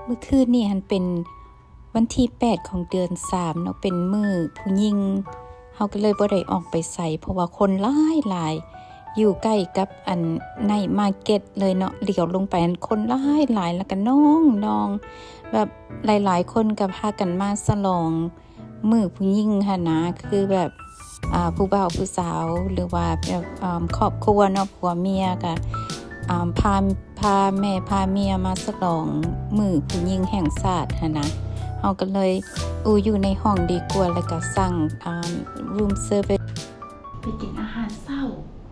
ມື້ຄືນນີ້ຫັ້ນເປັນວັນທີແປດຂອງເດືອນສາມເນາະ ເປັນມື້ຜູ້ຍິງ ເຮົາກໍເລີຍບໍ່ໄດ້ອອກໄປໃສ ເພາະວ່າຄົນຫຼາຍໆ ຢູ່ໃກ້ກັບອັນໄນມາເກັດເລີຍເນາະ ຫຼຽວລົງໄປຫັ້ນຄົນຫຼາຍໆ ແລ້ວກໍນອງໆ ແບບຫຼາຍໆຄົນກໍພາກັນມາສະຫຼອງ ມື້ຜູ້ຍິງຫັ້ນນະ ຄືແບບ ອ່າ ຜູ້ບ່າວຜູ້ສາວ ຫຼືວ່າແບບ ອ່າ ຄອບຄົວເນາະ ຜົວເມຍກະ ອ່າ ພາ ພາແມ່ພາເມຍມາສະຫຼອງມື້ຜູ້ຍິງແຫ່ງຊາດຫັ້ນນະ ເຮົາກໍເລີຍ ອູ ຢູ່ໃນຫ້ອງດີກວ່າ ແລ້ວກະສັ່ງ ອ່າ room service ໄປກິນອາຫານເຊົ້າ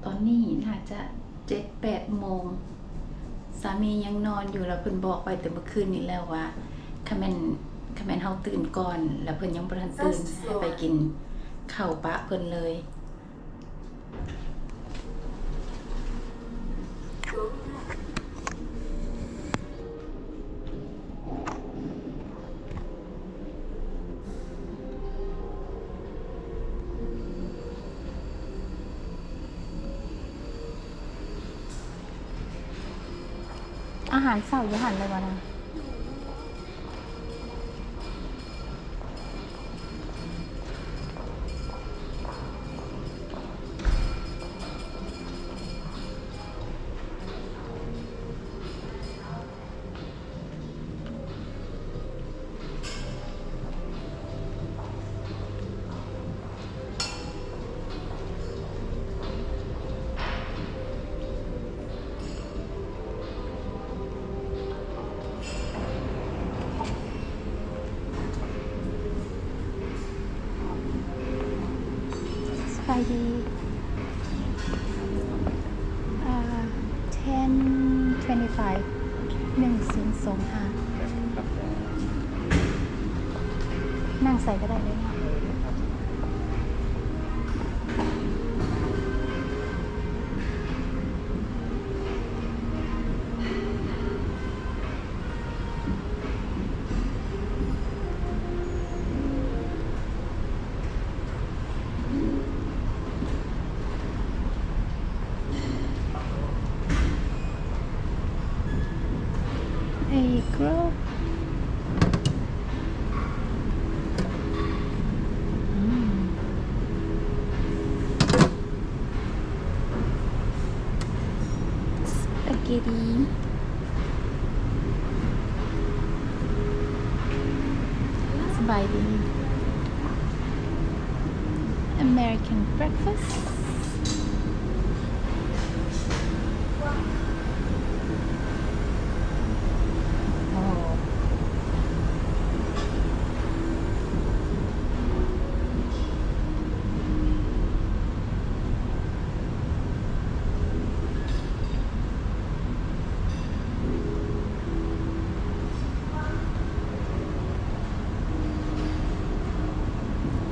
ຕອນນີ້ໜ້າຈະ ເຈັດແປດໂມງ ສາມີຍັງນອນຢູ່ ແລ້ວເພິ່ນບອກໄວ້ແຕ່ມື້ຄືນນີ້ແລ້ວວ່າ ຄັນແມ່ນ ຄັນແມ່ນເຮົາຕື່ນກ່ອນ ແລ້ວເພິ່ນຍັງບໍ່ທັນຕື່ນ ໃຫ້ໄປກິນເຂົ້າປະເພິ່ນເລີຍ. ອາຫານເຊົ້າຢູ່ຫັ້ນເລີຍບໍ່ນະ? ສະບາຍດີ ເອີ ten twenty-five ໜຶ່ງສູນສອງຫ້າ ນັ່ງໃສກໍໄດ້ເລີຍເນາະ. Hey girl. ສະປາເກດຕີ ສະບາຍດີ American breakfast.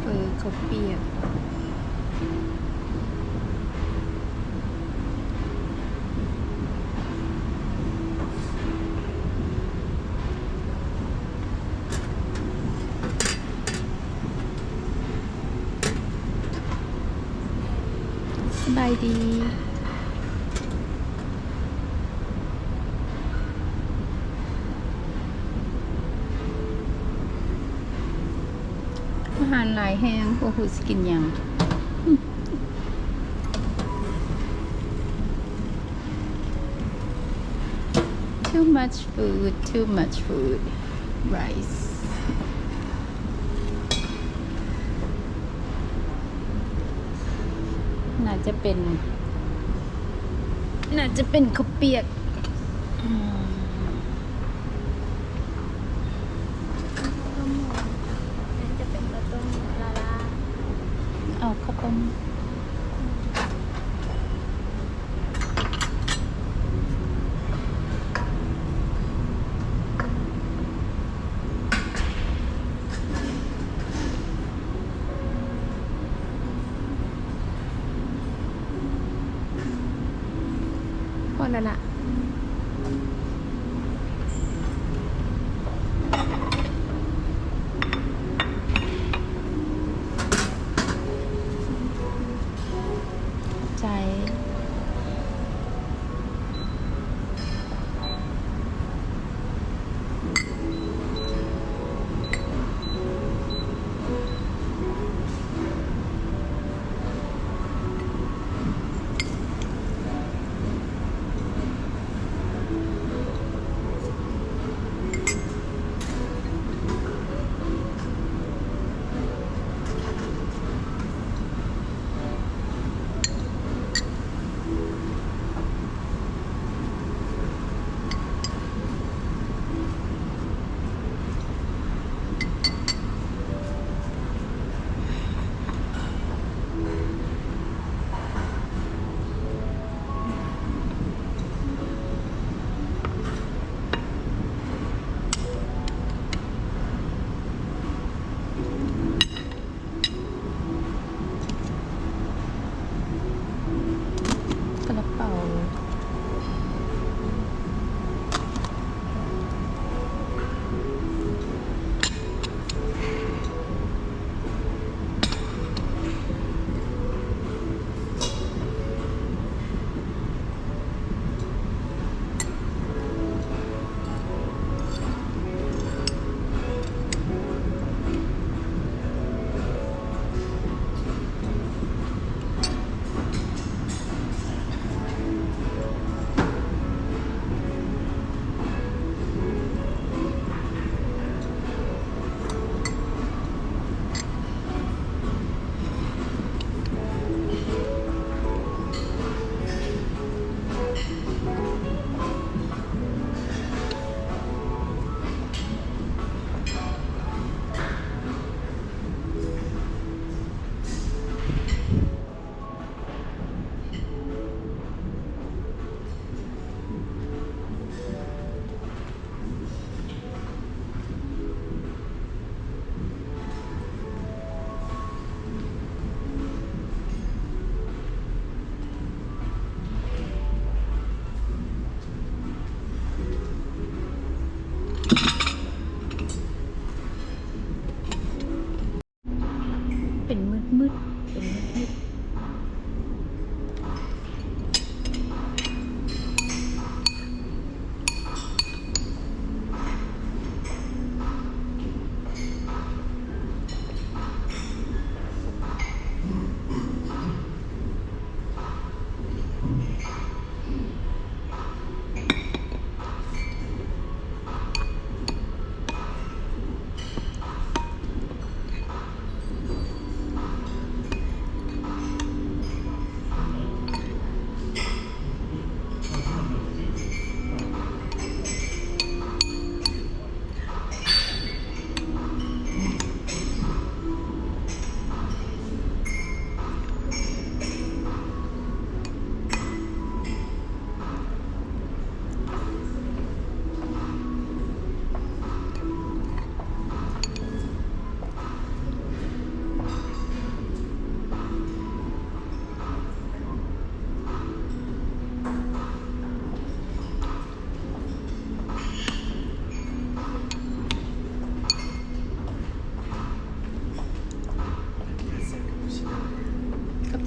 ເຝີເຂົ້າປຽກ. ສະບາຍດີ ອາຫານຫຼາຍແຮງ ບໍ່ຮູ້ຊິກິນຫຍັງ. Too much food, too much food. Rice. ໜ້າຈະເປັນ ໜ້າຈະເປັນເຂົ້າປຽກ. ອືມ ເຂົ້າຕົ້ມໝູ ໜ້າຈະເປັນເຂົ້າຕົ້ມລາລາ. ເອົາເຂົ້າຕົ້ມ. ພໍແລ້ວລະ. ໃຈ.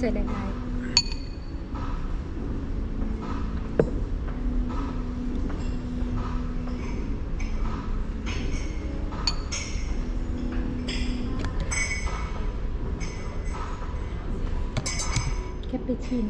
ເກີດໄດ້ຫຼາຍ ແຄປປູຊິໂນ.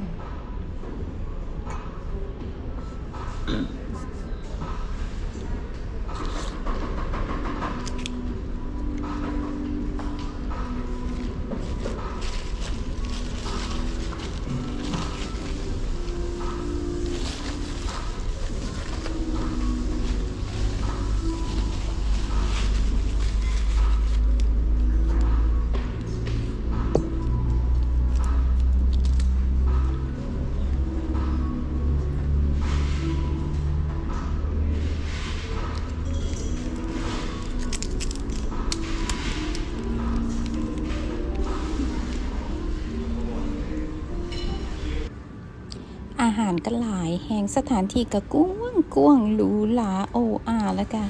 ອາຫານກໍຫຼາຍແຮງ, ສະຖານທີ່ກໍກວ້າງໆ ຫຼູຫຼາ ໂອ້ອາ ແລ້ວກະ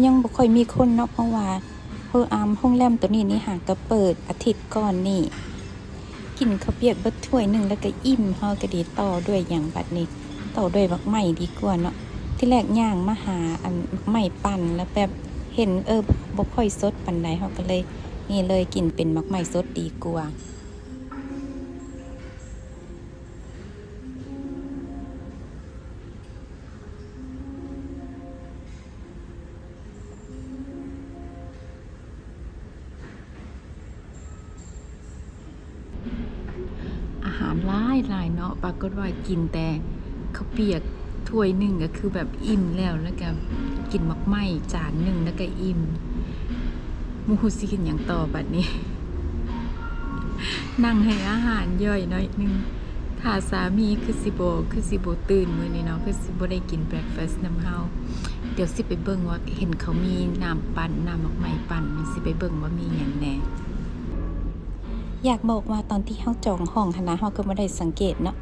ຍັງບໍ່ຄ່ອຍມີຄົນເນາະ ເພາະວ່າ ເອີ ອາ ໂຮງແຮມໂຕນີ້ນີ້ຫາກະເປີດອາທິດກ່ອນນີ້. ກິນເຂົ້າປຽກເບິດຖ້ວຍໜຶ່ງແລ້ວກະອີ່ມ, ເຮົາກະດີຕໍ່ດ້ວຍຫຍັງບັດນີ້? ຕໍ່ດ້ວຍໝາກໄມ້ດີກວ່າເນາະ. ທີແລກຍ່າງມາຫາອັນໝາກໄມ້ປັ່ນ ແລ້ວແບບເຫັນ ເອີ ບໍ່ຄ່ອຍສົດປານໃດ, ເຮົາກະເລີຍ ນີ້ເລີຍ ກິນເປັນໝາກໄມ້ສົດດີກວ່າ. ອາຫານຫຼາຍໆເນາະ, ປາກົດວ່າກິນແຕ່ເຂົ້າປຽກຖ້ວຍໜຶ່ງກໍຄືແບບອີ່ມແລ້ວ, ແລ້ວກໍກິນໝາກໄມ້ຈານໜຶ່ງແລ້ວກໍອີ່ມ. ບໍ່ຮູ້ຊິເຮັດຫຍັງຕໍ່ບັດນີ້. ນັ່ງໃຫ້ອາຫານຍ່ອຍໜ້ອຍໜຶ່ງ. ຖ້າສາມີຄືຊິບໍ່ ຄືຊິບໍ່ຕື່ນມື້ນີ້ເນາະ, ຄືຊິບໍ່ໄດ້ກິນ breakfast ນຳເຮົາ. ດຽວຊິໄປເບິ່ງວ່າເຫັນເຂົາມີນ້ຳປັ່ນ ນ້ຳໝາກໄມ້ປັ່ນ, ຊິໄປເບິ່ງວ່າມີຫຍັງແດ່. ຢາກບອກວ່າຕອນທີ່ເຮົາຈອງຫ້ອງຫັ້ນນະ ເຮົາກໍບໍ່ໄດ້ສັງເກດເນາະ,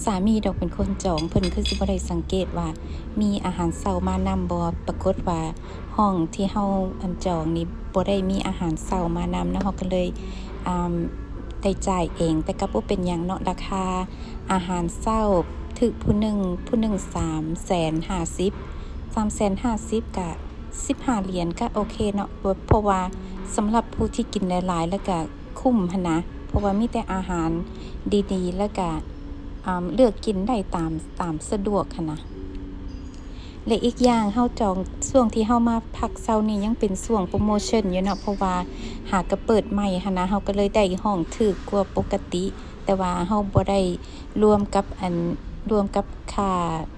ສາມີດອກເປັນຄົນຈອງ, ເພິ່ນຄືຊິບໍ່ໄດ້ສັງເກດວ່າມີອາຫານເຊົ້າມານຳບໍ່. ປາກົດວ່າ ຫ້ອງທີ່ເຮົາ ອັນ ຈອງນີ້ບໍ່ໄດ້ມີອາຫານເຊົ້າມານຳເນາະ, ເຮົາກໍເລີຍ ອາ ໄດ້ຈ່າຍເອງ, ແຕ່ກໍບໍ່ເປັນຫຍັງເນາະ. ລາຄາອາຫານເຊົ້າຖືກຜູ້ໜຶ່ງ ຜູ້ໜຶ່ງສາມແສນຫ້າສິບ ສາມແສນຫ້າສິບ ກະສິບຫ້າຫຼຽນ ກະໂອເຄເນາະ, ເພາະວ່າສຳລັບຜູ້ທີ່ກິນຫຼາຍໆ ແລ້ວກະຄຸ້ມຫັ້ນນະ, ເພາະວ່າມີແຕ່ອາຫານດີໆ ແລ້ວກະ ອາ ເລືອກກິນໄດ້ຕາມ ຕາມສະດວກຫັ້ນນະ. ແລະ ອີກຢ່າງເຮົາຈອງ ຊ່ວງທີ່ເຮົາມາພັກເຊົານີ້ຍັງເປັນຊ່ວງໂປຣໂມຊັນຢູ່ເນາະ, ເພາະວ່າຫາກະເປີດໃໝ່ຫັ້ນນະ, ເຮົາກໍເລີຍໄດ້ຫ້ອງຖືກກວ່າປົກກະຕິ, ແຕ່ວ່າເຮົາບໍ່ໄດ້ລວມກັບ ອັນ ລວມກັບຄ່າ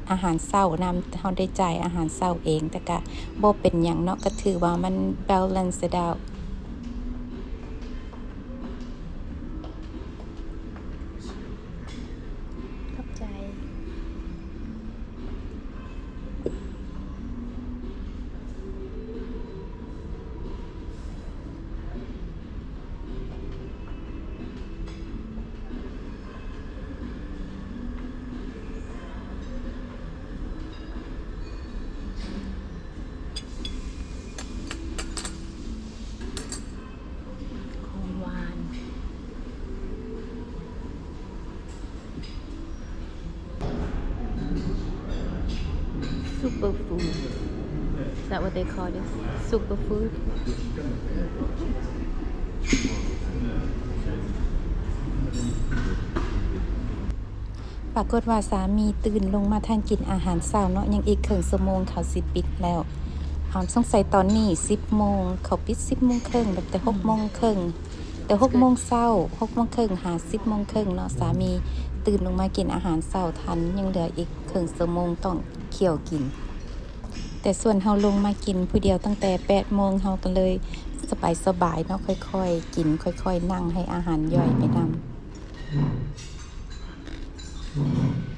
ອາຫານເຊົ້ານຳ, ເຮົາໄດ້ຈ່າຍອາຫານເຊົ້າເອງ, ແຕ່ກະບໍ່ເປັນຫຍັງເນາະ, ກໍຖືວ່າມັນ balance it out. ຂອບໃຈ. Superfood. Is that what they call this? Superfood? ປາກົດວ່າສາມີຕື່ນລົງມາທັນກິນອາຫານເຊົ້າເນາະ, ຍັງອີກເຄິ່ງຊົ່ວໂມງເຂົາຊິປິດແລ້ວ. ອາ ສົງໄສຕອນນີ້ສິບໂມງ, ເຂົາປິດສິບໂມງເຄິ່ງ, ແບບແຕ່ຫົກໂມງເຄິ່ງ, ແຕ່ຫົກໂມງເຊົ້າ, ຫົກໂມງເຄິ່ງຫາສິບໂມງເຄິ່ງເນາະ. ສາມີຕື່ນລົງມາກິນອາຫານເຊົ້າທັນ, ຍັງເຫຼືອອີກເຄິ່ງຊົ່ວໂມງຕ້ອງຂ້ຽວກິນ. ແຕ່ສ່ວນເຮົາລົງມາກິນຜູ້ດຽວຕັ້ງແຕ່ແປດໂມງ, ເຮົາກໍເລີຍສະບາຍໆເນາະ, ຄ່ອຍໆກິນ, ຄ່ອຍໆນັ່ງໃຫ້ອາຫານຍ່ອຍໄປນຳ. ອືມ